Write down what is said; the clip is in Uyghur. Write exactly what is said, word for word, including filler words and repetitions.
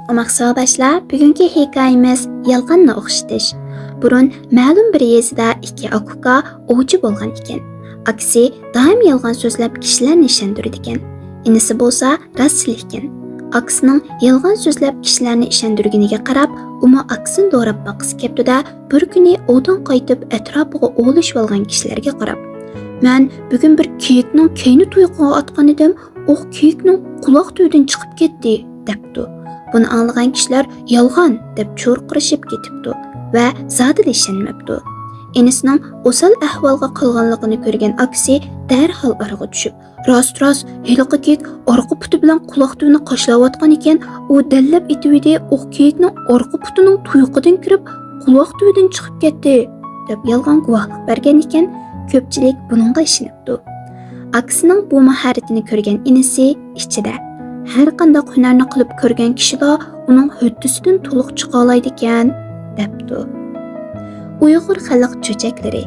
ئوماق ساۋاقداشلار، بۈگۈنكى ھېكايىمىز يالغاننى ئوخشىتىش. بۇرۇن مەلۇم بىر يېزىدا ئىككى ئاكا-ئۇكا ئوۋچى بولغان ئىكەن. ئاكىسى دائىم يالغان سۆزلەپ كىشىلەرنى ئىشەندۈرىدىكەن. ئىنىسى بولسا راستچىل ئىكەن. ئاكىسىنىڭ يالغان سۆزلەپ كىشىلەرنى ئىشەندۈرگىنىگە قاراپ، ئۇمۇ ئاكىسىنى دوراپ باققۇسى كەپتۇ-دە، بىر كۈنى ئوۋدىن قايتىپ ئەتراپىغا ئولىشىۋالغان كىشىلەرگە قاراپ، مەن بۈگۈن بىر كېيىكنىڭ كەينى تۇيىقىغا ئاتقان ئىدىم، ئوق كېيىكنىڭ قۇلاق تۈۋىدىن چىقىپ كەتتى، دەپتۇ. بۇنى ئاڭلىغان كىشىلەر يالغان دەپ چۇرقىرىشىپ كېتىپتۇ ۋە زادىلا ئىشەنمەپتۇ. ئىنىسىنىڭ ئوسال ئەھۋالغا قالغانلىقىنى كۆرگەن ئاكىسى دەرھال ئارىغا چۈشۈپ، راست، راست، ھېلىقى كېيىك ئارقا پۇتى بىلەن قۇلاق تۈۋىنى قاشلاۋاتقان ئىكەن، ئۇ دەللەپ ئېتىۋىدى، ئوق كېيىكنىڭ ئارقا پۇتىنىڭ تۇيىقىدىن كىرىپ، قۇلاق تۈۋىدىن چىقىپ كەتتى، دەپ يالغان گۇۋاھلىق بەرگەن ئىكەن. كۆپچىلىك بۇنىڭغا ئىشىنىپتۇ. ئاكىسىنىڭ بۇ ماھارىتىنى كۆرگەن ئىنىسى ئىچىدە، ھەر قانداق ھۈنەرنى قىلىپ كۆرگەن كىشىلا ئۇنىڭ ھۆددىسىدىن تولۇق چىقالايدىكەن، دەپتۇ. ئۇيغۇر خەلق چۆچەكلىرى.